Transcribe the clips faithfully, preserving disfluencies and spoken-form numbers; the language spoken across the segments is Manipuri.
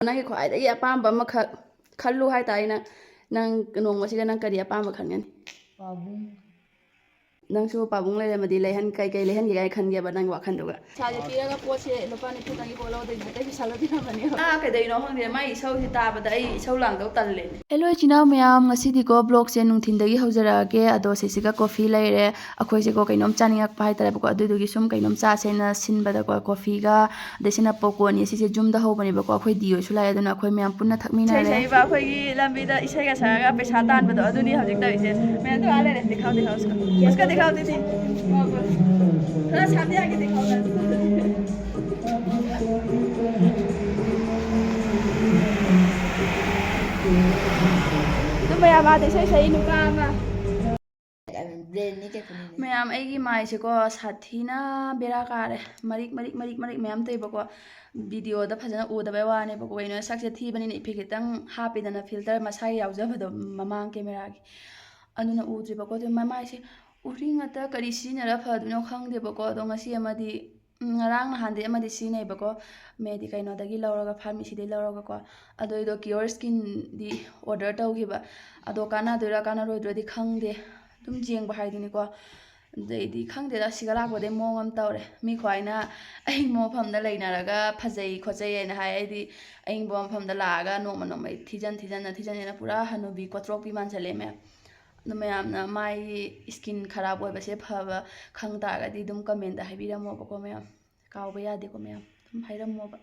ꯅꯪꯒꯤ ꯈ꯭ꯋꯥꯏꯗꯒꯤ ꯑꯄꯥꯝꯕ ꯑꯃꯈꯛ ꯈꯜꯂꯨ ꯍꯥꯏꯇꯥꯔꯦ꯫ ꯅꯪ, ꯅꯪ ꯅꯣꯡꯃꯁꯤꯗ ꯅꯪ ꯀꯔꯤ ꯑꯄꯥꯝꯕ ꯈꯟꯒꯅꯤ? ꯄꯥꯕꯨꯡ꯫ ꯅꯪꯁꯨ ꯄꯥꯕꯨꯡ ꯂꯩꯔꯝꯃꯗꯤ ꯂꯩꯍꯟ-, ꯀꯩ ꯀꯩ ꯂꯩꯍꯟꯒꯦ ꯀꯥꯏꯅ ꯈꯟꯒꯦꯕ ꯅꯪ ꯋꯥꯈꯜꯗꯨꯒ? ꯄꯩꯁꯥ ꯄꯤꯔꯒ ꯄꯣꯠꯁꯦ ꯂꯨꯄꯥ ꯅꯤꯐꯨꯗꯪꯒꯤ ꯄꯣꯠ ꯂꯧꯗꯣꯏꯅꯤ, ꯑꯇꯩ ꯄꯩꯁꯥ ꯂꯧꯕꯤꯔꯝꯃꯅꯦꯕ꯫ ꯑꯥ, ꯀꯩꯗꯧꯔꯤꯅꯣ ꯈꯪꯗꯦ, ꯃꯥꯏ ꯏꯁꯧꯁꯤ ꯇꯥꯕꯗ ꯑꯩ ꯏꯁꯧ ꯂꯥꯡꯗꯧ ꯇꯜꯂꯦ꯫ Hello ꯏꯆꯤꯟ ꯏꯅꯥꯎ ꯃꯌꯥꯝ, ꯉꯁꯤꯗꯤꯀꯣ vlogꯁꯦ ꯅꯨꯡꯊꯤꯟꯗꯒꯤ ꯍꯧꯖꯔꯛꯑꯒꯦ꯫ ꯑꯗꯣ ꯁꯤꯁꯤꯒ coffee ꯂꯩꯔꯦ, ꯑꯩꯈꯣꯏꯁꯦꯀꯣ ꯀꯩꯅꯣꯝ ꯆꯥꯅꯤꯡꯉꯛꯄ ꯍꯥꯏꯇꯥꯔꯦꯕꯀꯣ, ꯑꯗꯨꯗꯨꯒꯤ ꯁꯨꯝ ꯀꯩꯅꯣꯝ ꯆꯥꯁꯦꯅ ꯁꯤꯟꯕꯗꯀꯣ, coffeeꯒ ꯑꯗꯩ ꯁꯤꯅ popcornꯅꯤ꯫ ꯁꯤꯁꯦ ꯌꯨꯝꯗ ꯍꯧꯕꯅꯦꯕꯀꯣ, ꯑꯩꯈꯣꯏ ꯗꯤ ꯍꯣꯏꯁꯨ ꯂꯥꯛꯑꯦ, ꯑꯗꯨꯅ ꯑꯩꯈꯣꯏ ꯃꯌꯥꯝ ꯄꯨꯟꯅ ꯊꯛꯃꯤꯟꯅꯔꯦ꯫ ꯏꯁꯩ ꯁꯛꯏꯕ ꯑꯩꯈꯣꯏꯒꯤ ꯂꯝꯕꯤꯗ ꯏꯁꯩꯒ ꯁꯛꯑꯒ ꯄꯩꯁꯥ ꯇꯥꯟꯕꯗꯣ, ꯑꯗꯨꯅꯤ ꯍꯧꯖꯤꯛ ꯇꯧꯔꯤꯁꯦ꯫ ꯃꯌꯥꯝ ꯑꯗꯨ ꯑꯥ ꯂꯩꯔꯦ, ꯗꯤꯈꯥꯎ, ꯗꯤꯈꯥꯎ, ꯎꯁꯀꯥ, ꯎꯁꯀꯥ ꯗꯤꯈꯥꯎ, ꯗꯤꯗꯤ꯫ ꯊꯣꯔꯥ ꯁꯥꯝꯅꯦ ꯑꯥꯒꯦ ꯗꯤꯈꯥꯎ ꯅꯥ꯫ ꯑꯗꯨ ꯃꯌꯥꯝ ꯑꯥꯗ ꯏꯁꯩ ꯁꯛꯏ ꯅꯨꯄꯥ ꯑꯃ꯫ ꯃꯌꯥꯝ, ꯑꯩꯒꯤ ꯃꯥꯏꯁꯦꯀꯣ ꯁꯥꯊꯤꯅ ꯕꯦꯔꯥ ꯀꯥꯔꯦ꯫ ꯃꯔꯤꯛ, ꯃꯔꯤꯛ, ꯃꯔꯤꯛ, ꯃꯔꯤꯛ ꯃꯌꯥꯝ ꯇꯧꯏꯕꯀꯣ꯫ Videoꯗ ꯐꯖꯅ ꯎꯗꯕꯩ ꯋꯥꯅꯦꯕꯀꯣ꯫ ꯀꯩꯅꯣ, ꯁꯛꯁꯦ ꯊꯤꯕꯅꯤꯅ ꯏꯐꯦꯛ ꯈꯤꯇꯪ ꯍꯥꯞꯄꯤꯗꯅ, filter ꯃꯁꯥꯒꯤ ꯌꯥꯎꯖꯕꯗꯣ ꯃꯃꯥꯡ cameraꯒꯤ꯫ ꯑꯗꯨꯅ ꯎꯗ꯭ꯔꯤꯕꯀꯣ꯫ ꯑꯗꯨ ꯃꯃꯥꯏꯁꯦ ꯎꯔꯤꯡ ꯉꯥꯛꯇ, ꯀꯔꯤ ꯁꯤꯖꯤꯟꯅꯔ ꯐꯗꯣꯏꯅꯣ ꯈꯪꯗꯦꯕꯀꯣ꯫ ꯑꯗꯣ ꯉꯁꯤ ꯑꯃꯗꯤ ꯎꯝ, ꯉꯔꯥꯡ ꯅꯍꯥꯟꯗꯤ ꯑꯃꯗꯤ ꯁꯤꯖꯤꯟꯅꯩꯕꯀꯣ, ꯃꯦꯗꯤ ꯀꯩꯅꯣꯗꯒꯤ ꯂꯧꯔꯒ, pharmacyꯗꯒꯤ ꯂꯧꯔꯒꯀꯣ꯫ ꯑꯗꯣ ꯑꯩꯗꯣ Cure Skinꯗꯤ order ꯇꯧꯈꯤꯕ꯫ ꯑꯗꯣ ꯀꯥꯟꯅꯗꯣꯏꯔꯥ ꯀꯥꯟꯅꯔꯣꯏꯗ꯭ꯔꯗꯤ ꯈꯪꯗꯦ꯫ ꯑꯗꯨꯝ ꯌꯦꯡꯕ ꯍꯥꯏꯗꯨꯅꯤꯀꯣ꯫ ꯑꯗꯩꯗꯤ ꯈꯪꯗꯦꯗ, ꯁꯤꯒ ꯂꯥꯛꯄꯗꯩ ꯃꯑꯣꯡ ꯑꯃ ꯇꯧꯔꯦ꯫ ꯃꯤ ꯈ꯭ꯋꯥꯏꯅ ꯑꯏꯪꯕ ꯃꯐꯝꯗ ꯂꯩꯅꯔꯒ ꯐꯖꯩ ꯈꯣꯠꯆꯩ ꯍꯥꯏꯅ ꯍꯥꯏ꯫ ꯑꯩꯗꯤ ꯑꯏꯪꯕ ꯃꯐꯝꯗ ꯂꯥꯛꯑꯒ ꯅꯣꯡꯃ ꯅꯣꯡꯃꯒꯤ ꯊꯤꯖꯟ ꯊꯤꯖꯟꯅ, ꯊꯤꯖꯟ ꯊꯤꯖꯟꯅ ꯄꯨꯔꯥ ꯍꯅꯨꯕꯤ ꯀꯣꯇ꯭ꯔꯣꯛꯄꯤ ꯃꯥꯟꯁꯜꯂꯛꯑꯦ ꯃꯌꯥꯝ꯫ ꯑꯗꯣ ꯃꯌꯥꯝꯅ ꯃꯥꯏꯒꯤ skin ꯈꯔꯥꯞ ꯑꯣꯏꯕꯁꯦ ꯐꯕ ꯈꯪ ꯇꯥꯔꯒꯗꯤ ꯑꯗꯨꯝ commentꯗ ꯍꯥꯏꯕꯤꯔꯝꯃꯣꯕꯀꯣ ꯃꯌꯥꯝ꯫ ꯀꯥꯎꯕ ꯌꯥꯗꯦꯀꯣ ꯃꯌꯥꯝ, ꯑꯗꯨꯝ ꯍꯥꯏꯔꯝꯃꯣꯕ꯫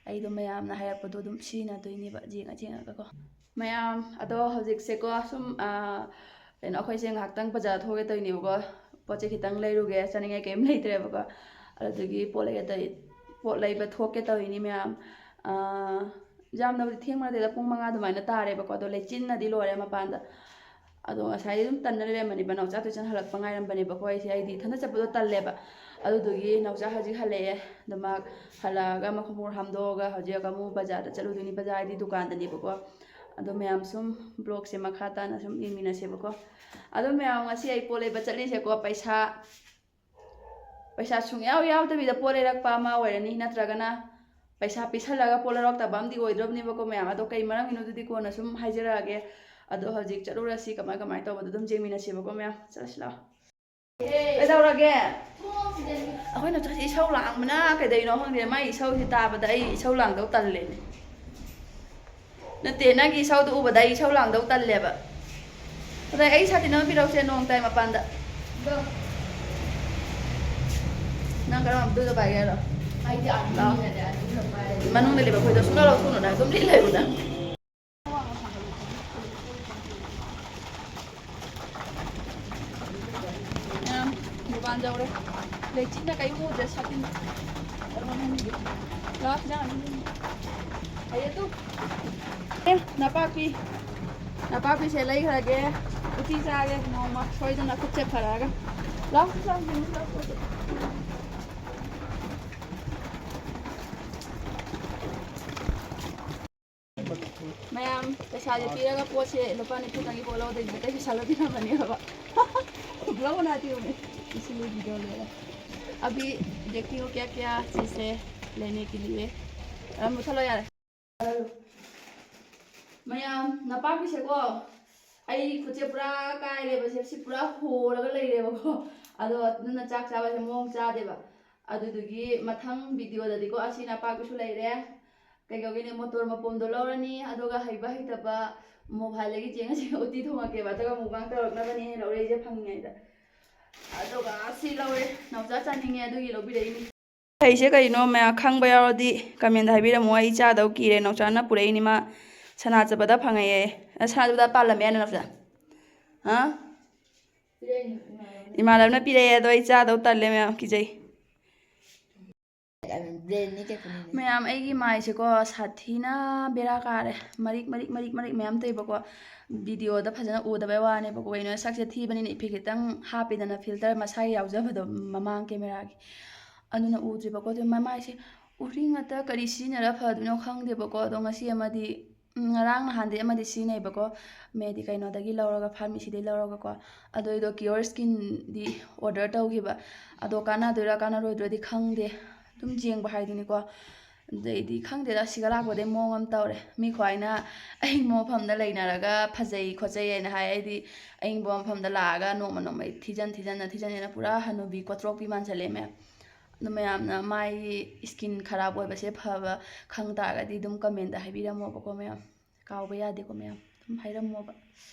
ꯑꯩꯗꯣ ꯃꯌꯥꯝꯅ ꯍꯥꯏꯔꯛꯄꯗꯣ ꯑꯗꯨꯝ ꯁꯤꯖꯤꯟꯅꯗꯣꯏꯅꯦꯕ, ꯌꯦꯡꯉ ꯌꯦꯡꯉꯒꯀꯣ꯫ ꯃꯌꯥꯝ, ꯑꯗꯣ ꯍꯧꯖꯤꯛꯁꯦꯀꯣ ꯁꯨꯝ, ꯑꯥ, ꯀꯩꯅꯣ, ꯑꯩꯈꯣꯏꯁꯦ ꯉꯥꯏꯍꯥꯛꯇꯪ ꯕꯖꯥꯔ ꯊꯣꯛꯑꯒꯦ ꯇꯧꯔꯤꯅꯦꯕꯀꯣ꯫ ꯄꯣꯠ ꯆꯩ ꯈꯤꯇꯪ ꯂꯩꯔꯨꯒꯦ, ꯆꯥꯅꯤꯡꯉꯥꯏ ꯀꯩꯝ ꯂꯩꯇ꯭ꯔꯦꯕꯀꯣ꯫ ꯑꯗꯨꯗꯨꯒꯤ ꯄꯣꯠ ꯂꯩꯒꯦ ꯇꯧꯔꯤ-, ꯄꯣꯠ ꯂꯩꯕ ꯊꯣꯛꯀꯦ ꯇꯧꯔꯤꯅꯤ ꯃꯌꯥꯝ꯫ ꯑꯥ, ꯌꯥꯝꯅꯕꯨꯗꯤ ꯊꯦꯡꯕ ꯅꯠꯇꯦꯗ, ꯄꯨꯡ ꯃꯉꯥ ꯑꯗꯨꯃꯥꯏꯅ ꯇꯥꯔꯦꯕꯀꯣ꯫ ꯑꯗꯣ ꯂꯩꯆꯤꯟꯅꯗꯤ ꯂꯣꯏꯔꯦ ꯃꯄꯥꯟꯗ꯫ ꯑꯗꯣ ꯉꯁꯥꯏꯗꯤ ꯑꯗꯨꯝ ꯇꯟꯅ ꯂꯩꯔꯝꯕꯅꯦꯕ, ꯅꯥꯎꯆꯥ tuition ꯍꯜꯂꯛꯄ ꯉꯥꯏꯔꯝꯕꯅꯦꯕꯀꯣ ꯑꯩꯁꯦ, ꯑꯩꯗꯤ ꯏꯊꯟꯗ ꯆꯠꯄꯗꯣ ꯇꯜꯂꯦꯕ꯫ ꯑꯗꯨꯗꯨꯒꯤ ꯅꯥꯎꯆꯥ ꯍꯧꯖꯤꯛ ꯍꯜꯂꯛꯑꯦ꯫ ꯑꯗꯣ ꯃꯥ ꯍꯜꯂꯛꯑꯒ ꯃꯈꯣꯡ ꯃꯈꯨꯠ ꯍꯥꯝꯗꯣꯛꯑꯒ ꯍꯧꯖꯤꯛ ꯑꯃꯨꯛ ꯕꯖꯥꯔꯗ ꯆꯠꯂꯨꯗꯣꯏꯅꯤ, ꯕꯖꯥꯔ ꯍꯥꯏꯗꯤ ꯗꯨꯀꯥꯟꯗꯅꯦꯕꯀꯣ꯫ ꯑꯗꯣ ꯃꯌꯥꯝ ꯁꯨꯝ vlogꯁꯦ ꯃꯈꯥ ꯇꯥꯅ ꯁꯨꯝ ꯌꯦꯡꯃꯤꯟꯅꯁꯦꯕꯀꯣ꯫ ꯑꯗꯣ ꯃꯌꯥꯝ, ꯉꯁꯤ ꯑꯩ ꯄꯣꯠ ꯂꯩꯕ ꯆꯠꯂꯤꯁꯦꯀꯣ, ꯄꯩꯁꯥ, ꯄꯩꯁꯥ ꯁꯨꯡꯌꯥꯎ ꯌꯥꯎꯗꯕꯤꯗ ꯄꯣꯠ ꯂꯩꯔꯛꯄ ꯑꯃ ꯑꯣꯏꯔꯅꯤ, ꯅꯠꯇ꯭ꯔꯒꯅ ꯄꯩꯁꯥ ꯄꯤꯁꯜꯂꯒ ꯄꯣꯠ ꯂꯧꯔꯛꯇꯕ ꯑꯃꯗꯤ ꯑꯣꯏꯗ꯭ꯔꯕꯅꯦꯕꯀꯣ ꯃꯌꯥꯝ꯫ ꯑꯗꯣ ꯀꯩ ꯃꯔꯝꯒꯤꯅꯣ ꯑꯗꯨꯗꯤ ꯀꯣꯟꯅ ꯁꯨꯝ ꯍꯥꯏꯖꯔꯛꯑꯒꯦ꯫ ꯑꯗꯣ ꯍꯧꯖꯤꯛ ꯆꯠꯂꯨꯔꯁꯤ, ꯀꯃꯥꯏ ꯀꯃꯥꯏꯅ ꯇꯧꯕꯗꯣ ꯑꯗꯨꯝ ꯌꯦꯡꯃꯤꯟꯅꯁꯦꯕꯀꯣ ꯃꯌꯥꯝ꯫ ꯆꯠꯂꯁꯤ ꯂꯥꯛꯑꯣ꯫ ꯀꯩꯗꯧꯔꯒꯦ? ꯑꯩꯈꯣꯏꯅ ꯆꯠꯁꯤ ꯏꯁꯧ ꯂꯥꯡꯕꯅ ꯀꯩꯗꯧꯅꯣ ꯈꯪꯗꯦ꯫ ꯃꯥꯏ ꯏꯁꯧꯁꯤ ꯇꯥꯕꯗ ꯑꯩ ꯏꯁꯧ ꯂꯥꯡꯗꯧ ꯇꯜꯂꯦꯅꯦ꯫ ꯅꯠꯇꯦ, ꯅꯪꯒꯤ ꯏꯁꯧꯗꯣ ꯎꯕꯗ ꯑꯩ ꯏꯁꯧ ꯂꯥꯡꯗꯧ ꯇꯜꯂꯦꯕ꯫ ꯑꯗ ꯑꯩ ꯁꯥꯇꯤꯟ ꯑꯃ ꯄꯤꯔꯛꯎꯁꯦ, ꯅꯣꯡ ꯇꯥꯏ ꯃꯄꯥꯟꯗ꯫ ꯅꯪ ꯀꯔꯝꯕ ꯑꯝꯇꯗ ꯄꯥꯏꯒꯦ ꯍꯥꯏꯔꯣ? ꯑꯩꯗꯤ ꯑꯥꯔꯃꯤꯅꯤꯅꯅꯦ, ꯑꯗꯨꯝ ꯄꯥꯏꯔꯦ꯫ ꯃꯅꯨꯡꯗ ꯂꯩꯕ ꯑꯩꯈꯣꯏꯗꯣ ꯁꯨꯡꯂꯧ ꯂꯧꯊꯣꯛꯅꯨ, ꯅꯪ ꯑꯗꯨꯝ ꯂꯤꯠ ꯂꯩꯌꯨ ꯅꯪ꯫ ꯃꯌꯥꯝ, ꯗꯨꯀꯥꯟ ꯌꯧꯔꯦ꯫ ꯂꯩꯆꯤꯟꯅ ꯀꯩꯝ ꯎꯗ꯭ꯔꯦ, ꯁꯥꯇꯤꯟ ꯀꯩꯅꯣꯝ ꯍꯪꯕꯤꯒꯦ꯫ ꯂꯥꯛꯑꯣ, ꯈꯤꯇꯪ ꯑꯗꯨꯝ ꯌꯦꯡꯉꯣ꯫ ꯑꯩ ꯑꯗꯨ, ꯑꯦ, ꯅꯄꯥꯛꯄꯤ, ꯅꯄꯥꯛꯄꯤꯁꯦ ꯂꯩꯈ꯭ꯔꯒꯦ꯫ ꯎꯇꯤ ꯆꯥꯒꯦ ꯅꯣꯡꯃ ꯁꯣꯏꯗꯅ, ꯈꯨꯠꯁꯦ ꯐꯔꯛꯑꯒ꯫ ꯂꯥꯛꯑꯣ, ꯂꯥꯛꯑꯣ, ꯌꯦꯡꯉꯨ, ꯂꯥꯛꯑꯣ, ꯂꯥꯛꯑꯣ꯫ ꯃꯌꯥꯝ, ꯄꯩꯁꯥꯁꯦ ꯄꯤꯔꯒ ꯄꯣꯠꯁꯦ ꯂꯨꯄꯥ ꯅꯤꯐꯨꯗꯪꯒꯤ ꯄꯣꯠ ꯂꯧꯗꯣꯏꯅꯦ, ꯑꯇꯩ ꯄꯩꯁꯥ ꯂꯣꯏ ꯄꯤꯔꯝꯃꯅꯦꯕ꯫ ꯂꯧꯕ ꯅꯠꯇꯦ, ꯌꯦꯡꯉꯨꯅꯦ꯫ ꯏꯁꯤꯡ ꯂꯩꯕꯤꯗꯣ ꯂꯣꯏꯔꯦ꯫ अभी देखती हूँ क्या क्या चीज़ है लेने के लिए। ꯑ, ꯃꯨꯊꯠꯂꯣ ꯌꯥꯔꯦ꯫ ꯃꯌꯥꯝ, ꯅꯄꯥꯛꯄꯤꯁꯦꯀꯣ, ꯑꯩ ꯈꯨꯠꯁꯦ ꯄꯨꯔꯥ ꯀꯥꯏꯔꯦꯕ, ꯁꯦ ꯁꯤ ꯄꯨꯔꯥ ꯍꯣꯔꯒ ꯂꯩꯔꯦꯕꯀꯣ꯫ ꯑꯗꯣ ꯑꯗꯨꯅ ꯆꯥꯛ ꯆꯥꯕꯁꯦ ꯃꯑꯣꯡ ꯆꯥꯗꯦꯕ꯫ ꯑꯗꯨꯗꯨꯒꯤ ꯃꯊꯪ ꯚꯤꯗꯤꯑꯣꯗꯗꯤꯀꯣ, ꯑꯁꯤ ꯅꯄꯥꯛꯄꯤꯁꯨ ꯂꯩꯔꯦ꯫ ꯀꯩꯗꯧꯒꯦꯅꯦ, ꯃꯣꯇꯣꯔ ꯃꯄꯣꯝꯗꯣ ꯂꯧꯔꯅꯤ, ꯑꯗꯨꯒ ꯍꯩꯕ ꯍꯩꯇꯕ ꯃꯣꯕꯥꯏꯜꯗꯒꯤ ꯆꯦꯡꯉꯁꯤ ꯎꯇꯤ ꯊꯣꯡꯉꯛꯀꯦꯕ, ꯑꯗꯨꯒ ꯃꯨꯛꯕꯥꯡ ꯇꯧꯔꯛꯅꯕꯅꯦ ꯂꯧꯔꯛꯏꯁꯦ ꯐꯪꯉꯤꯉꯩꯗ꯫ ꯑꯗꯨꯒ ꯁꯤ ꯂꯧꯔꯦ, ꯅꯥꯎꯆꯥ ꯆꯥꯅꯤꯡꯉꯦ ꯑꯗꯨꯒꯤ ꯂꯧꯕꯤꯔꯛꯏꯅꯤ꯫ ꯍꯩꯁꯦ ꯀꯩꯅꯣ ꯃꯌꯥꯝ ꯈꯪꯕ ꯌꯥꯎꯔꯗꯤ ꯀꯃꯦꯟꯗ ꯍꯥꯏꯕꯤꯔꯝꯃꯣ, ꯑꯩ ꯆꯥꯗꯧ ꯀꯤꯔꯦ꯫ ꯅꯥꯎꯆꯥꯅ ꯄꯨꯔꯛꯏꯅꯤ, ꯃꯥ ꯁꯅꯥ ꯆꯠꯄꯗ ꯐꯪꯉꯛꯑꯦ꯫ ꯑ, ꯁꯅꯥ ꯆꯠꯄꯗ ꯄꯥꯜꯂꯝꯃꯦ ꯍꯥꯏꯅ ꯅꯥꯎꯆꯥ? ꯍꯥ? ꯏꯃꯥꯟꯅꯕꯅ ꯄꯤꯔꯛꯑꯦ, ꯑꯗꯣ ꯑꯩ ꯆꯥꯗꯧ ꯇꯜꯂꯦ ꯃꯌꯥꯝ, ꯀꯤꯖꯩ꯫ ꯃꯌꯥꯝ, ꯑꯩꯒꯤ ꯃꯥꯏꯁꯦꯀꯣ ꯁꯥꯊꯤꯅ ꯕꯦꯔꯥ ꯀꯥꯔꯦ꯫ ꯃꯔꯤꯛ ꯃꯔꯤꯛ ꯃꯔꯤꯛ ꯃꯔꯤꯛ ꯃꯌꯥꯝ ꯇꯧꯏꯕꯀꯣ꯫ ꯚꯤꯗꯤꯑꯣꯗ ꯐꯖꯅ ꯎꯗꯕꯩ ꯋꯥꯅꯦꯕꯀꯣ꯫ ꯀꯩꯅꯣ, ꯁꯛꯁꯦ ꯊꯤꯕꯅꯤꯅ ꯏꯐꯦꯛ ꯈꯤꯇꯪ ꯍꯥꯞꯄꯤꯗꯅ, ꯐꯤꯜꯇꯔ ꯃꯁꯥꯒꯤ ꯌꯥꯎꯖꯕꯗꯣ ꯃꯃꯥꯡ ꯀꯦꯃꯦꯔꯥꯒꯤ꯫ ꯑꯗꯨꯅ ꯎꯗ꯭ꯔꯤꯕꯀꯣ꯫ ꯑꯗꯨ ꯃꯃꯥꯏꯁꯦ ꯎꯔꯤꯡ ꯉꯥꯛꯇ, ꯀꯔꯤ ꯁꯤꯖꯤꯟꯅꯔ ꯐꯗꯣꯏꯅꯣ ꯈꯪꯗꯦꯕꯀꯣ꯫ ꯑꯗꯣ ꯉꯁꯤ ꯑꯃꯗꯤ, ꯎꯝ, ꯉꯔꯥꯡ ꯅꯍꯥꯟꯗꯤ ꯑꯃꯗꯤ ꯁꯤꯖꯤꯟꯅꯩꯕꯀꯣ꯫ ꯃꯦꯗꯤ ꯀꯩꯅꯣꯗꯒꯤ ꯂꯧꯔꯒ, ꯐꯥꯔꯃꯤꯁꯤꯗꯒꯤ ꯂꯧꯔꯒꯀꯣ꯫ ꯑꯗꯣ ꯑꯩꯗꯣ ꯀꯤꯌꯣꯔ ꯁ꯭ꯀꯤꯟꯗꯤ ꯑꯣꯔꯗꯔ ꯇꯧꯈꯤꯕ꯫ ꯑꯗꯣ ꯀꯥꯟꯅꯗꯣꯏꯔꯥ ꯀꯥꯟꯅꯔꯣꯏꯗ꯭ꯔꯗꯤ ꯈꯪꯗꯦ꯫ ꯑꯗꯨꯝ ꯌꯦꯡꯕ ꯍꯥꯏꯗꯨꯅꯤꯀꯣ꯫ ꯑꯗꯩꯗꯤ ꯈꯪꯗꯦꯗ, ꯁꯤꯒ ꯂꯥꯛꯄꯗꯩ ꯃꯑꯣꯡ ꯑꯃ ꯇꯧꯔꯦ꯫ ꯃꯤ ꯈ꯭ꯋꯥꯏꯅ ꯑꯏꯪꯕ ꯃꯐꯝꯗ ꯂꯩꯅꯔꯒ ꯐꯖꯩ ꯈꯣꯠꯆꯩ ꯍꯥꯏꯅ ꯍꯥꯏ, ꯑꯩꯗꯤ ꯑꯏꯪꯕ ꯃꯐꯝꯗ ꯂꯥꯛꯑꯒ ꯅꯣꯡꯃ ꯅꯣꯡꯃꯩ ꯊꯤꯖꯟ ꯊꯤꯖꯟꯅ ꯊꯤꯖꯟꯅ ꯄꯨꯔꯥ ꯍꯅꯨꯕꯤ ꯀꯣꯇ꯭ꯔꯣꯛꯄꯤ ꯃꯥꯟꯁꯜꯂꯛꯑꯦ ꯃꯌꯥꯝ꯫ ꯑꯗꯣ ꯃꯌꯥꯝꯅ ꯃꯥꯏꯒꯤ ꯁ꯭ꯀꯤꯟ ꯈꯔꯥꯞ ꯑꯣꯏꯕꯁꯦ ꯐꯕ ꯈꯪ ꯇꯥꯔꯒꯗꯤ ꯑꯗꯨꯝ ꯀꯃꯦꯟꯗ ꯍꯥꯏꯕꯤꯔꯝꯃꯣꯕꯀꯣ ꯃꯌꯥꯝ꯫ ꯀꯥꯎꯕ ꯌꯥꯗꯦꯀꯣ ꯃꯌꯥꯝ, ꯑꯗꯨꯝ ꯍꯥꯏꯔꯝꯃꯣꯕ꯫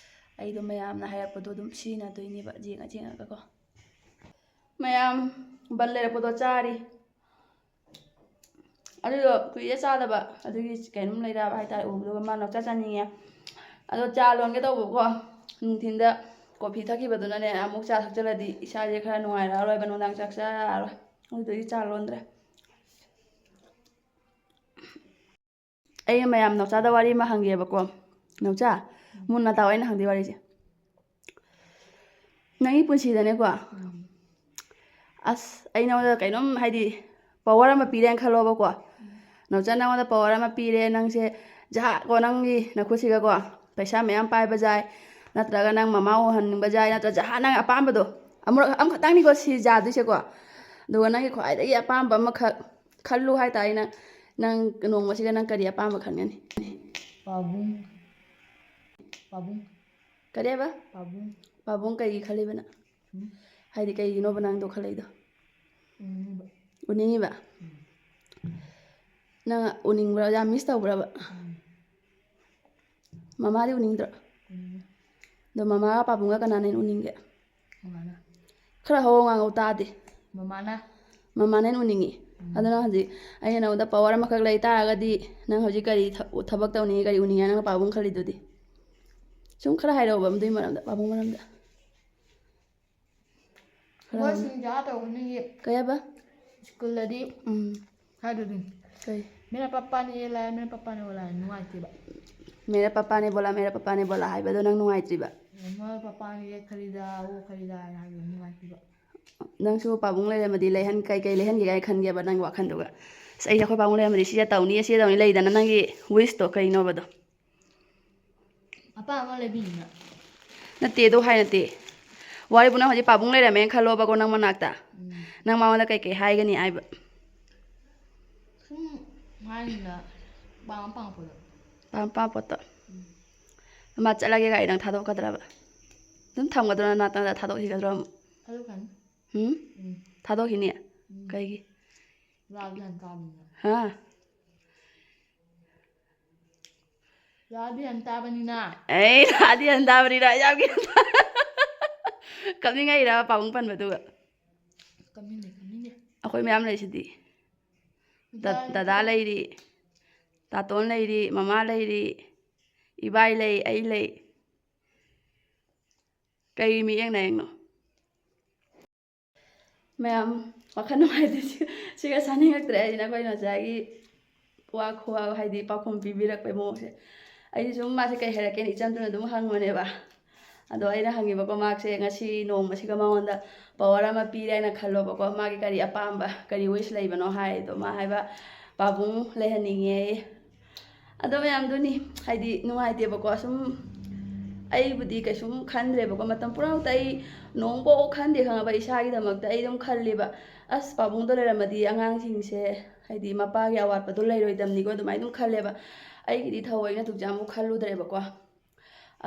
ꯑꯩꯗꯣ ꯃꯌꯥꯝꯅ ꯍꯥꯏꯔꯛꯄꯗꯣ ꯑꯗꯨꯝ ꯁꯤꯖꯤꯟꯅꯗꯣꯏꯅꯦꯕ, ꯌꯦꯡꯉ ꯌꯦꯡꯉꯒꯀꯣ꯫ ꯃꯌꯥꯝ ꯕꯟ ꯂꯩꯔꯛꯄꯗꯣ ꯆꯥꯔꯤ꯫ ꯑꯗꯨꯗꯣ ꯀꯨꯏꯔꯦ ꯆꯥꯗꯕ, ꯑꯗꯨꯒꯤ ꯀꯩꯅꯣꯝ ꯂꯩꯔꯛꯑꯕ ꯍꯥꯏꯇꯥꯔꯦ, ꯎꯕꯗꯨꯒ ꯃꯥ ꯅꯥꯎꯆꯥ ꯆꯥꯅꯤꯡꯉꯦ꯫ ꯑꯗꯣ ꯆꯥ ꯂꯣꯟꯒꯦ ꯇꯧꯕꯀꯣ, ꯅꯨꯡꯊꯤꯟꯗ ꯀꯣꯐꯤ ꯊꯛꯈꯤꯕꯗꯨꯅꯅꯦ, ꯑꯃꯨꯛ ꯆꯥ ꯊꯛꯆꯜꯂꯗꯤ ꯏꯁꯥꯁꯦ ꯈꯔ ꯅꯨꯡꯉꯥꯏꯔꯛꯑꯔꯣꯏꯕ, ꯅꯨꯡꯗꯥꯡ ꯆꯥꯛ ꯆꯥꯔꯛꯑꯔꯣꯏ꯫ ꯑꯗꯨꯗꯨꯒꯤ ꯆꯥ ꯂꯣꯟꯗ꯭ꯔꯦ꯫ ꯑꯩ ꯃꯌꯥꯝ ꯅꯥꯎꯆꯥꯗ ꯋꯥꯔꯤ ꯑꯃ ꯍꯪꯒꯦꯕꯀꯣ꯫ ꯅꯥꯎꯆꯥ, ꯃꯨꯟꯅ ꯇꯥꯎ ꯑꯩꯅ ꯍꯪꯗꯣꯏ ꯋꯥꯔꯤꯁꯦ꯫ ꯅꯪꯒꯤ ꯄꯨꯟꯁꯤꯗꯅꯦꯀꯣ, ꯑꯁ, ꯑꯩ ꯅꯉꯣꯟꯗ ꯀꯩꯅꯣꯝ, ꯍꯥꯏꯗꯤ, ꯄꯋꯥꯔ ꯑꯃ ꯄꯤꯔꯦꯅ ꯈꯜꯂꯣꯕꯀꯣ꯫ ꯅꯥꯎꯆꯥ, ꯅꯉꯣꯟꯗ ꯄꯋꯥꯔ ꯑꯃ ꯄꯤꯔꯦ, ꯅꯪꯁꯦ ꯖꯍꯥ ꯀꯣ, ꯅꯪꯒꯤ ꯅꯈꯨꯠꯁꯤꯒꯀꯣ, ꯄꯩꯁꯥ ꯃꯌꯥꯝ ꯄꯥꯏꯕ ꯌꯥꯏ, ꯅꯠꯇ꯭ꯔꯒ ꯅꯪ ꯃꯃꯥ ꯎꯍꯟꯅꯤꯡꯕ ꯌꯥꯏ, ꯅꯠꯇ꯭ꯔꯒ ꯖꯍꯥ ꯅꯪ ꯑꯄꯥꯝꯕꯗꯣ, ꯑꯃꯨꯔꯛ, ꯑꯃꯈꯛꯇꯪꯅꯤꯀꯣ ꯁꯤ ꯌꯥꯗꯣꯏꯁꯦꯀꯣ꯫ ꯑꯗꯨꯒ ꯅꯪꯒꯤ ꯈ꯭ꯋꯥꯏꯗꯒꯤ ꯑꯄꯥꯝꯕ ꯑꯃꯈꯛ ꯈꯜꯂꯨ ꯍꯥꯏꯇꯥꯔꯦ꯫ ꯅꯪ, ꯅꯪ ꯅꯣꯡꯃꯁꯤꯒ ꯅꯪ ꯀꯔꯤ ꯑꯄꯥꯝꯕ ꯈꯟꯒꯅꯤ? ꯄꯥꯕꯨꯡ꯫ ꯄꯥꯕꯨꯡ꯫ ꯀꯔꯤ ꯍꯥꯏꯕ? ꯄꯥꯕꯨꯡ꯫ ꯄꯥꯕꯨꯡ ꯀꯩꯒꯤ ꯈꯜꯂꯤꯕ ꯅꯪ? ꯎꯝ꯫ ꯍꯥꯏꯗꯤ ꯀꯩꯒꯤꯅꯣꯕ ꯅꯪꯗꯣ ꯈꯜꯂꯛꯏꯗꯣ? ꯎꯅꯤꯡꯕ꯫ ꯎꯅꯤꯡꯉꯤꯕ? ꯎꯝ꯫ ꯅꯪ ꯎꯅꯤꯡꯕ꯭ꯔꯥ? ꯌꯥꯝ ꯃꯤꯁ ꯇꯧꯕ꯭ꯔꯕ? ꯎꯝ꯫ ꯃꯃꯥꯗꯤ ꯎꯅꯤꯡꯗ꯭ꯔꯣ? ꯎꯅꯤꯡꯉꯤ꯫ ꯑꯗꯣ ꯃꯃꯥꯒ ꯄꯥꯕꯨꯡꯒ ꯀꯅꯥꯅ ꯍꯦꯟꯅ ꯎꯅꯤꯡꯒꯦ? ꯃꯃꯥꯅ꯫ ꯈꯔ ꯍꯧꯅ ꯉꯥꯡꯉꯧ ꯇꯥꯗꯦ꯫ ꯃꯃꯥꯅ꯫ ꯃꯃꯥꯅ ꯍꯦꯟꯅ ꯎꯅꯤꯡꯉꯤ꯫ ꯎꯝ꯫ ꯑꯗꯨꯅ ꯍꯧꯖꯤꯛ ꯑꯩꯅ ꯅꯉꯣꯟꯗ ꯄꯋꯥꯔ ꯑꯃꯈꯛ ꯂꯩ ꯇꯥꯔꯒꯗꯤ ꯅꯪ ꯍꯧꯖꯤꯛ ꯀꯔꯤ ꯊ-, ꯊꯕꯛ ꯇꯧꯅꯤꯡꯉꯤ, ꯀꯔꯤ ꯎꯅꯤꯡꯉꯤ ꯅꯪꯅ ꯄꯥꯕꯨꯡ ꯈꯜꯂꯤꯗꯨꯗꯤ? ꯁꯨꯝ ꯈꯔ ꯍꯥꯏꯔꯛꯑꯣꯕ ꯑꯗꯨꯏ ꯃꯔꯝꯗ, ꯄꯥꯕꯨꯡ ꯃꯔꯝꯗ꯫ ꯈꯔ ꯍꯧꯅ꯫ ꯃꯣꯏꯁꯤꯡꯁꯦ ꯑꯥ ꯇꯧꯒꯅꯤꯌꯦ꯫ ꯀꯩ ꯍꯥꯏꯕ? ꯁ꯭ꯀꯨꯜꯗꯗꯤ ꯎꯝ꯫ ꯍꯥꯏꯗꯨꯗꯤ꯫ ꯀꯩ? "मेरा पापा नहीं ये लाया, मेरा पापा नहीं वो लाया", ꯅꯨꯡꯉꯥꯏꯇꯦꯕ꯫ "मेरा पापा ने बोला, मेरा पापा ने बोला" ꯍꯥꯏꯕꯗꯣ ꯅꯪ ꯅꯨꯡꯉꯥꯏꯇ꯭ꯔꯤꯕ? "मेरा पापा ने ये खरीदा, वो खरीदा" ꯍꯥꯏꯕꯗꯣ ꯅꯨꯡꯉꯥꯏꯇꯦꯕ꯫ ꯅꯪꯁꯨ ꯄꯥꯕꯨꯡ ꯂꯩꯔꯝꯃꯗꯤ ꯂꯩꯍꯟ-, ꯀꯩ ꯀꯩ ꯂꯩꯍꯟꯒꯦ ꯀꯥꯏ ꯈꯟꯒꯦꯕ ꯅꯪ ꯋꯥꯈꯟꯗꯨꯒ? "ꯑꯁ, ꯑꯩꯁꯦ ꯑꯩꯈꯣꯏ ꯄꯥꯕꯨꯡ ꯂꯩꯔꯝꯃꯗꯤ ꯁꯤꯁꯦ ꯇꯧꯅꯤ, ꯁꯤꯁꯦ ꯇꯧꯅꯤ", ꯂꯩꯗꯅ ꯅꯪꯒꯤ wishꯇꯣ ꯀꯩꯅꯣꯕꯗꯣ? ꯑꯄꯥꯝꯕ ꯂꯩꯕꯤꯅꯤꯅ꯫ ꯅꯠꯇꯦ, ꯑꯗꯨ ꯍꯥꯏ ꯅꯠꯇꯦ꯫ ꯋꯥꯔꯤꯕꯨ ꯅꯪ ꯍꯧꯖꯤꯛ ꯄꯥꯕꯨꯡ ꯂꯩꯔꯝꯃꯦꯅ ꯈꯜꯂꯣꯕꯀꯣ ꯅꯪ ꯃꯅꯥꯛꯇ꯫ ꯎꯝ꯫ ꯅꯪ ꯃꯉꯣꯟꯗ ꯀꯩꯀꯩ ꯍꯥꯏꯒꯅꯤ ꯍꯥꯏꯕ? ꯁꯨꯝ ꯊꯥꯏꯅ ꯄꯥꯝ ꯄꯥꯝꯕꯗꯣ꯫ ꯄꯥꯝ ꯄꯥꯝ ꯄꯣꯠꯇꯣ꯫ ꯃꯥ ꯆꯠꯂꯒꯦ ꯀꯥꯏ ꯅꯪ ꯊꯥꯗꯣꯛꯀꯗ꯭ꯔꯕ? ꯑꯗꯨꯝ ꯊꯝꯒꯗ꯭ꯔꯣ ꯅꯅꯥꯛꯇ, ꯊꯥꯗꯣꯛꯈꯤꯒꯗ꯭ꯔꯣ ꯑꯃꯨꯛ? ꯊꯥꯗꯣꯛꯈ꯭ꯔꯅꯤ꯫ ꯎꯝ? ꯎꯝ꯫ ꯊꯥꯗꯣꯛꯈꯤꯅꯤ? ꯎꯝ꯫ ꯀꯩꯒꯤ? ꯂꯥꯛꯑꯗꯤ ꯍꯟ ꯇꯥꯕꯅꯤꯅ꯫ ꯍꯥ? ꯂꯥꯛꯑꯗꯤ ꯍꯟ ꯇꯥꯕꯅꯤꯅ꯫ ꯑꯩ ꯂꯥꯛꯑꯗꯤ ꯍꯟ ꯇꯥꯕꯅꯤꯅ, ꯌꯥꯝ ꯒ꯭ꯌꯥꯟ ꯇꯥ-, ꯀꯞꯅꯤꯡꯉꯛꯏꯔꯕ ꯄꯥꯕꯨꯡ ꯄꯟꯕꯗꯨꯒ? ꯀꯞꯅꯤꯡꯗꯦ, ꯀꯞꯅꯤꯡꯗꯦ꯫ ꯑꯩꯈꯣꯏ ꯃꯌꯥꯝ ꯂꯩꯁꯤꯗꯤ꯫ ꯗ-, ꯗꯥ-, ꯗꯗꯥ ꯂꯩꯔꯤ, ꯇꯥꯇꯣꯟ ꯂꯩꯔꯤ, ꯃꯃꯥ ꯂꯩꯔꯤ, ꯏꯕꯥꯏ ꯂꯩ, ꯑꯩ ꯂꯩ꯫ ꯀꯩ ꯃꯤꯠꯌꯦꯡ ꯅꯥꯌꯦꯡꯅꯣ? ꯃꯌꯥꯝ ꯋꯥꯈꯜ ꯅꯨꯡꯉꯥꯏꯇꯦ꯫ ꯁꯤ-, ꯁꯤꯒ ꯆꯥꯅꯤꯡꯉꯛꯇ꯭ꯔꯦ ꯍꯥꯏꯁꯤꯅ ꯑꯩꯈꯣꯏ ꯅꯣꯆꯥꯒꯤ ꯋꯥ ꯈꯨꯋꯥ, ꯍꯥꯏꯗꯤ ꯄꯥꯎꯈꯨꯝ ꯄꯤꯕꯤꯔꯛꯄꯩ ꯃꯑꯣꯡꯁꯦ꯫ ꯑꯩꯗꯤ ꯁꯨꯝ ꯃꯥꯁꯦ ꯀꯩ ꯍꯥꯏꯔꯛꯀꯦꯅ ꯏꯆꯝ ꯆꯝꯅ ꯑꯗꯨꯝ ꯍꯪꯕꯅꯦꯕ꯫ ꯑꯗꯣ ꯑꯩꯅ ꯍꯪꯉꯤꯕꯀꯣ, ꯃꯥꯁꯦ ꯉꯁꯤ ꯅꯣꯡꯃꯁꯤꯒ ꯃꯉꯣꯟꯗ power ꯑꯃ ꯄꯤꯔꯦ ꯍꯥꯏꯅ ꯈꯜꯂꯣꯕꯀꯣ, ꯃꯥꯒꯤ ꯀꯔꯤ ꯑꯄꯥꯝꯕ, ꯀꯔꯤ wish ꯂꯩꯕꯅꯣ ꯍꯥꯏꯗꯣ, ꯃꯥ ꯍꯥꯏꯕ, "ꯄꯥꯕꯨꯡ ꯂꯩꯍꯟꯅꯤꯡꯉꯦ"꯫ ꯑꯗꯣ ꯃꯌꯥꯝꯗꯨꯅꯤ, ꯍꯥꯏꯗꯤ ꯅꯨꯡꯉꯥꯏꯇꯦꯕꯀꯣ꯫ ꯁꯨꯝ ꯑꯩꯕꯨꯗꯤ ꯀꯩꯁꯨꯝ ꯈꯟꯗ꯭ꯔꯦꯕꯀꯣ, ꯃꯇꯝ ꯄꯨꯝꯅꯃꯛꯇ ꯑꯩ ꯅꯣꯡꯐꯥꯎ ꯈꯟꯗꯦ, ꯈꯪꯉꯕ? ꯏꯁꯥꯒꯤꯗꯃꯛꯇ ꯑꯩ ꯑꯗꯨꯝ ꯈꯜꯂꯦꯕ, "ꯑꯁ, ꯄꯥꯕꯨꯡꯗꯣ ꯂꯩꯔꯝꯃꯗꯤ ꯑꯉꯥꯡꯁꯤꯡꯁꯦ, ꯍꯥꯏꯗꯤ ꯃꯄꯥꯒꯤ ꯑꯋꯥꯠꯄꯗꯣ ꯂꯩꯔꯣꯏꯗꯝꯅꯤꯀꯣ", ꯑꯗꯨꯃꯥꯏꯅ ꯑꯗꯨꯝ ꯈꯜꯂꯦꯕ꯫ ꯑꯩꯒꯤꯗꯤ ꯊꯑꯣꯏꯅ ꯑꯗꯨꯛ ꯌꯥꯝꯕꯨ ꯈꯜꯂꯨꯗ꯭ꯔꯦꯕꯀꯣ꯫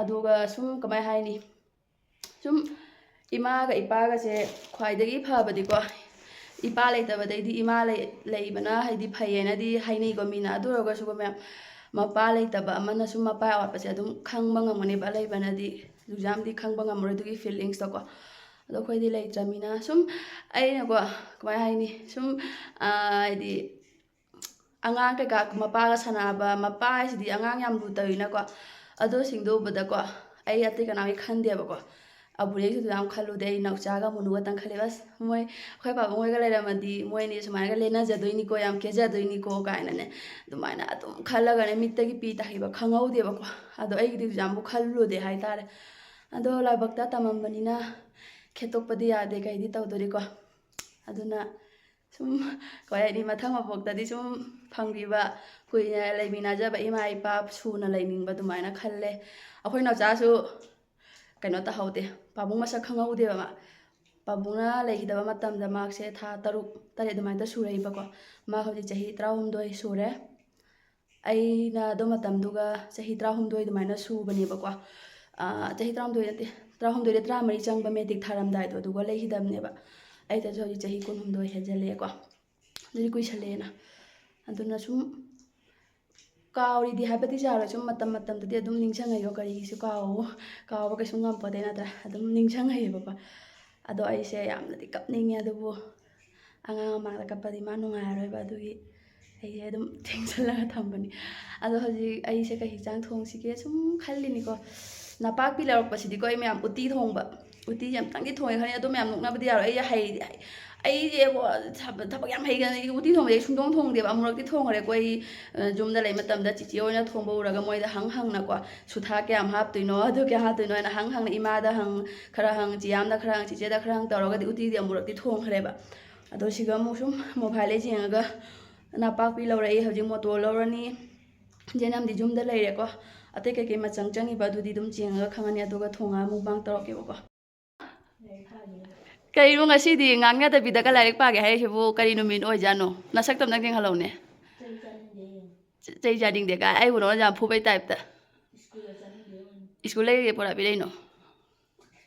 ꯑꯗꯨꯒ ꯁꯨꯝ ꯀꯃꯥꯏ ꯍꯥꯏꯅꯤ, ꯁꯨꯝ ꯏꯃꯥꯒ ꯏꯄꯥꯒꯁꯦ ꯈ꯭ꯋꯥꯏꯗꯒꯤ ꯐꯕꯗꯤꯀꯣ, ꯏꯄꯥ ꯂꯩꯇꯕꯗꯩꯗꯤ ꯏꯃꯥ ꯂꯩ-, ꯂꯩꯕꯅ ꯍꯥꯏꯗꯤ ꯐꯩꯌꯦꯅꯗꯤ ꯍꯥꯏꯅꯩꯀꯣ ꯃꯤꯅ꯫ ꯑꯗꯨ ꯑꯣꯏꯔꯒꯁꯨꯀꯣ ꯃꯌꯥꯝ, ꯃꯄꯥ ꯂꯩꯇꯕ ꯑꯃꯅ ꯁꯨꯝ ꯃꯄꯥ ꯑꯋꯥꯠꯄꯁꯦ ꯑꯗꯨꯝ ꯈꯪꯕ ꯉꯝꯒꯅꯦꯕ, ꯑꯂꯩꯕꯅꯗꯤ ꯑꯗꯨꯛ ꯌꯥꯝꯗꯤ ꯈꯪꯕ ꯉꯝꯃꯔꯣꯏ ꯑꯗꯨꯒꯤ feelings ꯇꯣꯀꯣ꯫ ꯑꯗꯣ ꯑꯩꯈꯣꯏꯗꯤ ꯂꯩꯇ꯭ꯔꯃꯤꯅ ꯁꯨꯝ ꯑꯩꯅꯀꯣ, ꯀꯃꯥꯏ ꯍꯥꯏꯅꯤ, ꯁꯨꯝ, ꯑꯥ, ꯍꯥꯏꯗꯤ ꯑꯉꯥꯡ ꯀꯩꯀꯥ ꯃꯄꯥꯒ ꯁꯥꯟꯅꯕ, ꯃꯄꯥ ꯍꯥꯏꯁꯤꯗꯤ ꯑꯉꯥꯡ ꯌꯥꯝ ꯂꯨ ꯇꯧꯏꯅꯀꯣ꯫ ꯑꯗꯨꯁꯤꯡꯗꯣ ꯎꯕꯗꯀꯣ, ꯑꯩ ꯑꯇꯩ ꯀꯅꯥꯒꯤ ꯈꯟꯗꯦꯕꯀꯣ꯫ ꯑꯕꯨꯔꯦꯡꯁꯨ ꯑꯗꯨ ꯌꯥꯝ ꯈꯜꯂꯨꯗꯦ, ꯑꯩ ꯅꯥꯎꯆꯥꯒ ꯃꯨꯅꯨꯒ ꯇꯪ ꯈꯜꯂꯦꯕ꯫ "ꯑꯁ, ꯃꯣꯏ ꯑꯩꯈꯣꯏ ꯄꯥꯕꯨꯡ ꯍꯣꯏꯒ ꯂꯩꯔꯝꯃꯗꯤ ꯃꯣꯏ ꯑꯅꯤ ꯁꯨꯃꯥꯏꯅꯒ ꯂꯦꯟꯅꯖꯗꯣꯏꯅꯤꯀꯣ, ꯌꯥꯝ ꯀꯦꯖꯗꯣꯏꯅꯤꯀꯣ" ꯀꯥꯏꯅꯅꯦ꯫ ꯑꯗꯨꯃꯥꯏꯅ ꯑꯗꯨꯝ ꯈꯜꯂꯒꯅꯦ ꯃꯤꯠꯇꯒꯤ ꯄꯤ ꯇꯥꯈꯤꯕ ꯈꯪꯍꯧꯗꯦꯕꯀꯣ꯫ ꯑꯗꯣ ꯑꯩꯒꯤꯗꯤ ꯑꯗꯨ ꯌꯥꯝꯕꯨ ꯈꯜꯂꯨꯗꯦ ꯍꯥꯏꯇꯥꯔꯦ꯫ ꯑꯗꯣ ꯂꯥꯏꯕꯛꯇ ꯇꯝꯃꯝꯕꯅꯤꯅ ꯈꯦꯠꯇꯣꯛꯄꯗꯤ ꯌꯥꯗꯦ, ꯀꯩꯗꯤ ꯇꯧꯗꯣꯔꯤꯀꯣ꯫ ꯑꯗꯨꯅ ꯁꯨꯝ, ꯀꯩ ꯍꯥꯏꯅꯤ, ꯃꯊꯪ ꯃꯄꯣꯛꯇꯗꯤ ꯁꯨꯝ ꯐꯪꯕꯤꯕ, ꯀꯨꯏꯅ ꯂꯩꯃꯤꯟꯅꯖꯕ ꯏꯃꯥ ꯏꯄꯥ ꯁꯨꯅ ꯂꯩꯅꯤꯡꯕ ꯑꯗꯨꯃꯥꯏꯅ ꯈꯜꯂꯦ꯫ ꯑꯩꯈꯣꯏ ꯅꯥꯎꯆꯥꯁꯨ ꯀꯩꯅꯣ ꯇꯧꯍꯧꯗꯦ, ꯄꯥꯕꯨꯡ ꯃꯁꯛ ꯈꯪꯍꯧꯗꯦꯕ ꯃꯥ꯫ ꯄꯥꯕꯨꯡꯅ ꯂꯩꯈꯤꯗꯕ ꯃꯇꯝꯗ ꯃꯍꯥꯛꯁꯦ ꯊꯥ ꯇꯔꯨꯛ ꯇꯔꯦꯠ ꯑꯗꯨꯃꯥꯏꯅ ꯁꯨꯔꯛꯏꯕꯀꯣ꯫ ꯃꯥ ꯍꯧꯖꯤꯛ ꯆꯍꯤ ꯇꯔꯥꯍꯨꯝꯗꯣꯏ ꯁꯨꯔꯦ꯫ ꯑꯩꯅ ꯑꯗꯨ ꯃꯇꯝꯗꯨꯒ ꯆꯍꯤ ꯇꯔꯥꯍꯨꯝꯗꯣꯏ ꯑꯗꯨꯃꯥꯏꯅ ꯁꯨꯕꯅꯦꯕꯀꯣ꯫ ꯑꯥ, ꯆꯍꯤ ꯇꯔꯥꯍꯨꯝꯗꯣꯏ ꯅꯠꯇꯦ, ꯇꯔꯥꯍꯨꯝꯗꯣꯏꯗ ꯇꯔꯥꯃꯔꯤ ꯆꯪꯕ ꯃꯦꯇ꯭ꯔꯤꯛ ꯊꯥꯔꯝꯗꯥꯏꯗꯣ, ꯑꯗꯨꯒ ꯂꯩꯈꯤꯗꯕꯅꯦꯕ꯫ ꯑꯩꯗꯁꯨ ꯍꯧꯖꯤꯛ ꯆꯍꯤ ꯀꯨꯟꯍꯨꯝꯗꯣꯏ ꯍꯦꯟꯖꯜꯂꯛꯑꯦꯀꯣ꯫ ꯑꯗꯨꯗꯤ ꯀꯨꯏꯁꯜꯂꯛꯑꯦꯅ꯫ ꯑꯗꯨꯅ ꯁꯨꯝ ꯀꯥꯎꯔꯤꯗꯤ ꯍꯥꯏꯕꯗꯤ ꯌꯥꯔꯣꯏ, ꯁꯨꯝ ꯃꯇꯝ ꯃꯇꯝꯗꯗꯤ ꯑꯗꯨꯝ ꯅꯤꯡꯁꯤꯡꯉꯛꯏꯀꯣ, ꯀꯔꯤꯒꯤꯁꯨ ꯀꯥꯎ-, ꯀꯥꯎꯕ ꯀꯩꯁꯨ ꯉꯝꯄꯣꯠꯇꯦ ꯅꯠꯇ꯭ꯔꯥ? ꯑꯗꯨꯝ ꯅꯤꯡꯁꯤꯡꯉꯛꯑꯦꯕꯀꯣ꯫ ꯑꯗꯣ ꯑꯩꯁꯦ ꯌꯥꯝꯅꯗꯤ ꯀꯞꯅꯤꯡꯉꯦ, ꯑꯗꯨꯕꯨ ꯑꯉꯥꯡ ꯃꯃꯥꯡꯗ ꯀꯞꯄꯗꯤ ꯃꯥ ꯅꯨꯡꯉꯥꯏꯔꯔꯣꯏꯕ, ꯑꯗꯨꯒꯤ ꯑꯩꯁꯦ ꯑꯗꯨꯝ ꯊꯦꯡꯖꯤꯜꯂꯒ ꯊꯝꯕꯅꯤ꯫ ꯑꯗꯣ ꯍꯧꯖꯤꯛ ꯑꯩꯁꯦ ꯀꯩ ꯍꯤꯟꯖꯥꯡ ꯊꯣꯡꯁꯤꯒꯦ ꯁꯨꯝ ꯈꯜꯂꯤꯅꯤꯀꯣ꯫ ꯅꯄꯥꯛꯄꯤ ꯂꯧꯔꯛꯄꯁꯤꯗꯤꯀꯣ ꯑꯩ ꯃꯌꯥꯝ ꯎꯇꯤ ꯊꯣꯡꯕ, ꯎꯇꯤꯁꯦ ꯑꯝꯇꯪꯗꯤ ꯊꯣꯡꯉꯦ ꯈꯜꯂꯤ, ꯑꯗꯣ ꯃꯌꯥꯝ ꯅꯣꯛꯅꯕꯗꯤ ꯌꯥꯔꯣꯏ꯫ ꯑꯩꯁꯦ ꯍꯩ-, ꯑꯩꯁꯦꯕꯣ ꯊꯕꯛ, ꯊꯕꯛ ꯌꯥꯝ ꯍꯩꯒꯅꯤ, ꯎꯇꯤ ꯊꯣꯡꯕꯁꯦ ꯑꯩ ꯁꯨꯡꯊꯣꯡ ꯊꯣꯡꯗꯦꯕ꯫ ꯑꯃꯨꯔꯛꯇꯤ ꯊꯣꯡꯈ꯭ꯔꯦꯀꯣ ꯑꯩ, ꯑ, ꯌꯨꯝꯗ ꯂꯩ ꯃꯇꯝꯗ ꯆꯤꯆꯦ ꯍꯣꯏꯅ ꯊꯣꯡꯕ ꯎꯔꯒ ꯃꯣꯏꯗ ꯍꯪ ꯍꯪꯅꯀꯣ, ꯁꯨꯊꯥꯛ ꯀꯌꯥꯝ ꯍꯥꯞꯇꯣꯏꯅꯣ, ꯑꯗꯨ ꯀꯌꯥ ꯍꯥꯞꯇꯣꯏꯅꯣ ꯍꯥꯏꯅ ꯍꯪ ꯍꯪꯅ, ꯏꯃꯥꯗ ꯍꯪ, ꯈꯔ ꯍꯪ, ꯆꯤꯌꯥꯝꯗ ꯈꯔ ꯍꯪ, ꯆꯤꯆꯦꯗ ꯈꯔ ꯍꯪ ꯇꯧꯔꯒꯗꯤ ꯎꯇꯤꯗꯤ ꯑꯃꯨꯔꯛꯇꯤ ꯊꯣꯡꯈ꯭ꯔꯦꯕ꯫ ꯑꯗꯣ ꯁꯤꯒ ꯑꯃꯨꯛ ꯁꯨꯝ mobile ꯂꯩ ꯌꯦꯡꯉꯒ ꯅꯄꯥꯛꯄꯤ ꯂꯧꯔꯛꯏ, ꯍꯧꯖꯤꯛ ꯃꯣꯇꯣꯔ ꯂꯧꯔꯅꯤ꯫ ꯖꯦꯅꯝꯗꯤ ꯌꯨꯝꯗ ꯂꯩꯔꯦꯀꯣ꯫ ꯑꯇꯩ ꯀꯩꯀꯩ ꯃꯆꯪ ꯆꯪꯉꯤꯕ ꯑꯗꯨꯗꯤ ꯑꯗꯨꯝ ꯌꯦꯡꯉꯒ ꯈꯪꯉꯅꯤ, ꯑꯗꯨꯒ ꯊꯣꯡꯉꯒ mukbang ꯇꯧꯔꯛꯀꯦꯕꯀꯣ꯫ ꯀꯩꯅꯣ ꯉꯁꯤꯗꯤ ꯉꯥꯡꯅꯗꯕꯤꯗꯒ ꯂꯥꯏꯔꯤꯛ ꯄꯥꯒꯦ ꯍꯥꯏꯔꯤꯁꯤꯕꯨ ꯀꯔꯤ ꯅꯨꯃꯤꯠ ꯑꯣꯏꯖꯥꯠꯅꯣ? ꯅꯁꯛꯇꯣ ꯑꯝꯇꯪ ꯌꯦꯡꯍꯜꯂꯧꯅꯦ꯫ ꯆꯩ ꯆꯥꯅꯤꯡꯗꯦ꯫ ꯆ-, ꯆꯩ ꯆꯥꯅꯤꯡꯗꯦ ꯀꯥꯏ? ꯑꯩꯕꯨ ꯅꯉꯣꯟꯗ ꯌꯥꯝ ꯐꯨꯕꯩ type ꯇ꯫ School ꯗ ꯆꯠꯅꯤꯡꯗꯦ꯫ School ꯗ ꯀꯩꯀꯩ ꯄꯨꯔꯛꯑ ꯄꯤꯔꯛꯏꯅꯣ?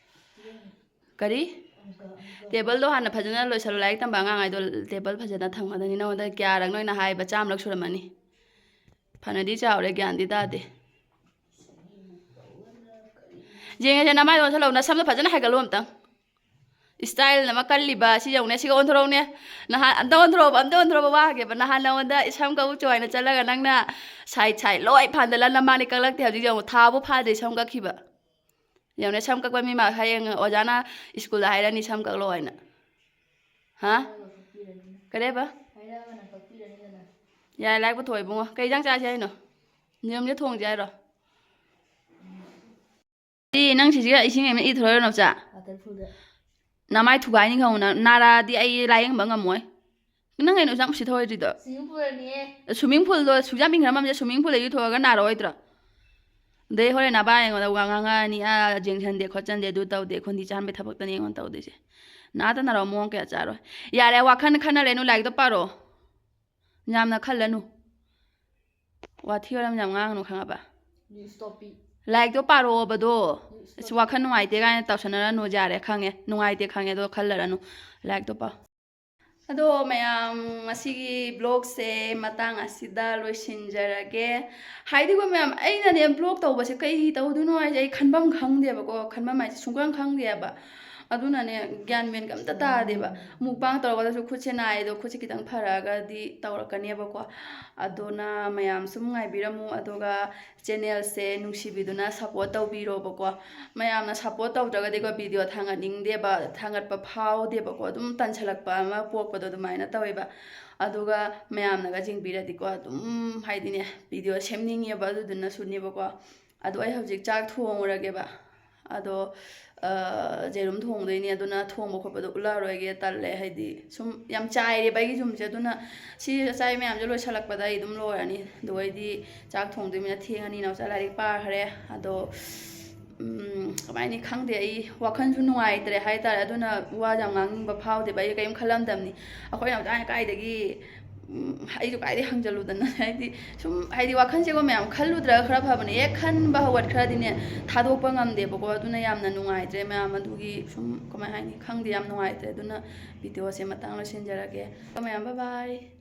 ꯀꯔꯤ? ꯑꯪꯀ, ꯑꯪꯀ꯫ Table ꯗꯣ ꯍꯥꯟꯅ ꯐꯖꯅ ꯂꯣꯏꯁꯜꯂꯣ꯫ ꯂꯥꯏꯔꯤꯛ ꯇꯝꯕ ꯑꯉꯥꯡ ꯍꯥꯏꯗꯣ table ꯐꯖꯅ ꯊꯝꯒꯗꯕꯅꯤ꯫ ꯅꯉꯣꯟꯗ ꯀꯌꯥꯔꯛꯅꯣ ꯑꯩꯅ ꯍꯥꯏꯕ? ꯆꯥꯝꯃꯔꯛ ꯁꯨꯔꯝꯃꯅꯤ꯫ ꯐꯅꯗꯤ ꯆꯥꯎꯔꯦ, ꯒ꯭ꯌꯥꯟꯗꯤ ꯇꯥꯗꯦ꯫ ꯌꯦꯡꯉꯁꯦ, ꯅꯃꯥꯏꯗꯣ ꯑꯣꯟꯁꯜꯂꯛꯑꯣ, ꯅꯁꯝꯗꯣ ꯐꯖꯅ ꯍꯥꯏꯒꯠꯂꯣ ꯑꯝꯇꯪ꯫ Style ꯑꯃ ꯀꯜꯂꯤꯕ, ꯁꯤ ꯌꯦꯡꯉꯨꯅꯦ, ꯁꯤꯒ ꯑꯣꯟꯊꯣꯔꯛꯎꯅꯦ꯫ ꯅꯍꯥꯟ, ꯑꯝꯇ ꯑꯣꯟꯊꯣꯔꯛꯑꯣꯕ, ꯑꯝꯇ ꯑꯣꯟꯊꯣꯔꯛꯑꯣꯕ, ꯋꯥꯒꯦꯕ꯫ ꯅꯍꯥꯟ ꯅꯉꯣꯟꯗ ꯁꯝ ꯀꯛꯎ ꯆꯣ ꯍꯥꯏꯅ ꯆꯠꯂꯒ ꯅꯪꯅ side side ꯂꯣꯏ ꯐꯥꯟꯗꯂ ꯅꯃꯥꯅꯤ ꯀꯛꯂꯛꯇꯦ꯫ ꯍꯧꯖꯤꯛ ꯌꯦꯡꯉꯨ, ꯊꯥꯕꯨ ꯐꯥꯗ꯭ꯔꯤ ꯁꯝ ꯀꯛꯈꯤꯕ꯫ ꯌꯦꯡꯉꯨꯅꯦ, ꯁꯝ ꯀꯛꯄ ꯃꯤ ꯃꯥ-, ꯍꯌꯦꯡ ꯑꯣꯖꯥꯅ school ꯗ ꯍꯥꯏꯔꯅꯤ ꯁꯝ ꯀꯛꯂꯣ ꯍꯥꯏꯅ꯫ ꯍꯥ? ꯀꯔꯤꯕ? ꯌꯥꯔꯦ, ꯂꯥꯏꯔꯤꯛ ꯄꯨꯊꯣꯛꯑꯣ ꯏꯕꯨꯡꯉꯣ꯫ ꯀꯩ ꯏꯟꯖꯥꯡ ꯆꯥꯁꯦ ꯍꯥꯏꯅꯣ? ꯌꯦꯔꯨꯝꯁꯦ ꯊꯣꯡꯁꯦ ꯍꯥꯏꯔꯣ? ꯁꯤ ꯅꯪ ꯁꯤꯁꯤꯒ ꯏꯁꯤꯡ ꯑꯃ ꯏꯊꯣꯔꯛꯑꯣ ꯅꯥꯎꯆꯥ꯫ Waterfall ꯗ꯫ ꯅꯃꯥꯏ ꯊꯨꯒꯥꯏꯅꯤ ꯈꯪꯉꯨ ꯅꯪ꯫ ꯅꯥꯔꯛꯑꯗꯤ ꯑꯩ ꯂꯥꯏꯌꯦꯡꯕ ꯉꯝꯃꯣꯏ꯫ ꯅꯪ ꯀꯩꯅꯣ ꯑꯁꯨꯛ ꯌꯥꯝ ꯎꯁꯤꯠ ꯊꯑꯣꯏꯗ꯭ꯔꯤꯗꯣ? Swimming pool ꯅꯤꯌꯦ꯫ Swimming pool ꯗꯣ ꯑꯁꯨꯛ ꯌꯥꯝ ꯏꯪꯈ꯭ꯔ ꯃꯐꯝꯁꯤꯗ swimming pool ꯗ ꯏꯔꯨꯊꯣꯛꯑꯒ ꯅꯥꯔꯛꯑꯣꯏꯗ꯭ꯔꯣ? ꯑꯗꯩ ꯍꯣꯔꯦꯟ ꯅꯕꯥ ꯑꯩꯉꯣꯟꯗ ꯋꯥ ꯉꯥꯡꯉꯛꯑꯅꯤ, "ꯑꯥ, ꯌꯦꯡꯁꯟꯗꯦ ꯈꯣꯠꯆꯟꯗꯦ, ꯑꯗꯨ ꯇꯧꯗꯦ, ꯈꯣꯟꯗꯤ ꯆꯥꯍꯟꯕꯩ ꯊꯕꯛꯇꯅꯤ ꯑꯩꯉꯣꯟꯗ ꯇꯧꯗꯣꯏꯁꯦ"꯫ ꯅꯥꯗꯅꯔꯣ, ꯃꯑꯣꯡ ꯀꯌꯥ ꯆꯥꯔꯣꯏ꯫ ꯌꯥꯔꯦ, ꯋꯥꯈꯜ ꯈꯟꯅꯔꯦꯅꯨ, ꯂꯥꯏꯔꯤꯛꯇꯣ ꯄꯥꯔꯣ꯫ ꯌꯥꯝꯅ ꯈꯜꯂꯅꯨ꯫ ꯋꯥꯊꯤ ꯋꯥꯔꯦꯝ ꯌꯥꯝ ꯉꯥꯡꯒꯅꯨ, ꯈꯪꯉꯕ? News topic. ꯂꯥꯏꯔꯤꯛꯇꯣ ꯄꯥꯔꯛꯑꯣꯕꯗꯣ꯫ News ꯑꯁ, topic. ꯋꯥꯈꯜ ꯅꯨꯡꯉꯥꯏꯇꯦ ꯀꯥꯏꯅ ꯇꯧꯁꯟꯅꯔꯅꯨ, ꯌꯥꯔꯦ, ꯈꯪꯉꯦ꯫ ꯅꯨꯡꯉꯥꯏꯇꯦ ꯈꯪꯉꯦ, ꯑꯗꯣ ꯈꯜꯂꯔꯅꯨ꯫ ꯂꯥꯏꯔꯤꯛꯇꯣ ꯄꯥꯎ꯫ ꯑꯗꯣ ꯃꯌꯥꯝ, ꯉꯁꯤꯒꯤ vlogꯁꯦ ꯃꯇꯥꯡ ꯑꯁꯤꯗ ꯂꯣꯏꯁꯤꯟꯖꯔꯒꯦ꯫ ꯍꯥꯏꯗꯤꯀꯣ ꯃꯌꯥꯝ, ꯑꯩꯅꯅꯦ vlog ꯇꯧꯕꯁꯦ ꯀꯩ ꯇꯧꯗꯣꯏꯅꯣ ꯍꯥꯏꯁꯦ ꯑꯩ ꯈꯟꯐꯝ ꯈꯪꯗꯦꯕꯀꯣ, ꯈꯟꯐꯝ ꯍꯥꯏꯁꯦ ꯁꯨꯡꯈꯪ ꯈꯪꯗꯦꯕ꯫ ꯑꯗꯨꯅꯅꯦ ꯒ꯭ꯌꯥꯟ ꯃꯦꯟꯒ ꯑꯝꯇ ꯇꯥꯗꯦꯕ꯫ Mukbang ꯇꯧꯔꯒꯗꯁꯨ ꯈꯨꯠꯁꯦ ꯅꯥꯏ, ꯑꯗꯣ ꯈꯨꯠꯁꯦ ꯈꯤꯇꯪ ꯐꯔꯛꯑꯒꯗꯤ ꯇꯧꯔꯛꯀꯅꯦꯕꯀꯣ꯫ ꯑꯗꯨꯅ ꯃꯌꯥꯝ ꯁꯨꯝ ꯉꯥꯏꯕꯤꯔꯝꯃꯨ, ꯑꯗꯨꯒ channelꯁꯦ ꯅꯨꯡꯁꯤꯕꯤꯗꯨꯅ support ꯇꯧꯕꯤꯔꯣꯕꯀꯣ꯫ ꯃꯌꯥꯝꯅ support ꯇꯧꯗ꯭ꯔꯒꯗꯤꯀꯣ video ꯊꯥꯡꯒꯠꯅꯤꯡꯗꯦꯕ, ꯊꯥꯡꯒꯠꯄ ꯐꯥꯎꯗꯦꯕꯀꯣ, ꯑꯗꯨꯝ ꯇꯟꯁꯜꯂꯛꯄ ꯑꯃ ꯄꯣꯛꯄꯗꯣ ꯑꯗꯨꯃꯥꯏꯅ ꯇꯧꯋꯦꯕ꯫ ꯑꯗꯨꯒ ꯃꯌꯥꯝꯅꯒ ꯌꯦꯡꯕꯤꯔꯗꯤꯀꯣ ꯑꯗꯨꯝ ꯍꯥꯏꯗꯤꯅꯦ video ꯁꯦꯝꯅꯤꯡꯉꯦꯕ, ꯑꯗꯨꯗꯨꯅꯁꯨꯅꯦꯕꯀꯣ꯫ ꯑꯗꯣ ꯑꯩ ꯍꯧꯖꯤꯛ ꯆꯥꯛ ꯊꯣꯡꯉꯨꯔꯒꯦꯕ꯫ ꯑꯗꯣ ꯑ, ꯌꯦꯔꯨꯝ ꯊꯣꯡꯗꯣꯏꯅꯤ, ꯑꯗꯨꯅ ꯊꯣꯡꯕ ꯈꯣꯠꯄꯗꯣ ꯎꯠꯂꯛꯑꯔꯣꯏꯒꯦ, ꯇꯜꯂꯦ꯫ ꯍꯥꯏꯗꯤ ꯁꯨꯝ ꯌꯥꯝ ꯆꯥꯏꯔꯦꯕ ꯑꯩꯒꯤ ꯌꯨꯝꯁꯦ, ꯑꯗꯨꯅ ꯁꯤ ꯑꯆꯥꯏ ꯃꯌꯥꯝꯁꯦ ꯂꯣꯏꯁꯤꯜꯂꯛꯄꯗ ꯑꯩ ꯑꯗꯨꯝ ꯂꯣꯏꯔꯅꯤ꯫ ꯑꯗꯨꯒ ꯑꯩꯗꯤ ꯆꯥꯛ ꯊꯣꯡꯗꯣꯏꯅꯤꯅ ꯊꯦꯡꯉꯅꯤ꯫ ꯅꯥꯎꯆꯥ ꯂꯥꯏꯔꯤꯛ ꯄꯥꯈ꯭ꯔꯦ꯫ ꯑꯗꯣ ꯎꯝ, ꯀꯃꯥꯏꯅ ꯈꯪꯗꯦ, ꯑꯩ ꯋꯥꯈꯜꯁꯨ ꯅꯨꯡꯉꯥꯏꯇ꯭ꯔꯦ ꯍꯥꯏꯇꯥꯔꯦ꯫ ꯑꯗꯨꯅ ꯋꯥ ꯌꯥꯝ ꯉꯥꯡꯅꯤꯡꯕ ꯐꯥꯎꯗꯦꯕ, ꯑꯩ ꯀꯔꯤꯝ ꯈꯜꯂꯝꯗꯕꯅꯤ꯫ ꯑꯩꯈꯣꯏ ꯅꯥꯎꯆꯥꯅ ꯀꯥꯏꯗꯒꯤ ꯎꯝ, ꯑꯩꯁꯨ ꯀꯥꯏꯗꯩ ꯍꯪꯖꯜꯂꯨꯗꯅ? ꯍꯥꯏꯗꯤ ꯁꯨꯝ, ꯍꯥꯏꯗꯤ ꯋꯥꯈꯜꯁꯦꯀꯣ ꯃꯌꯥꯝ ꯈꯜꯂꯨꯗ꯭ꯔꯒ ꯈꯔ ꯐꯕꯅꯦ, ꯍꯦꯛ ꯈꯟꯕ ꯍꯧꯒꯠꯈ꯭ꯔꯗꯤꯅꯦ ꯊꯥꯗꯣꯛꯄ ꯉꯝꯗꯦꯕꯀꯣ꯫ ꯑꯗꯨꯅ ꯌꯥꯝꯅ ꯅꯨꯡꯉꯥꯏꯇ꯭ꯔꯦ ꯃꯌꯥꯝ, ꯑꯗꯨꯒꯤ ꯁꯨꯝ ꯀꯃꯥꯏ ꯍꯥꯏꯅꯤ, ꯈꯪꯗꯦ, ꯌꯥꯝ ꯅꯨꯡꯉꯥꯏꯇ꯭ꯔꯦ꯫ ꯑꯗꯨꯅ videoꯁꯦ ꯃꯇꯥꯡ ꯂꯣꯏꯁꯤꯟꯖꯔꯒꯦ꯫ ꯃꯌꯥꯝ bye bye꯫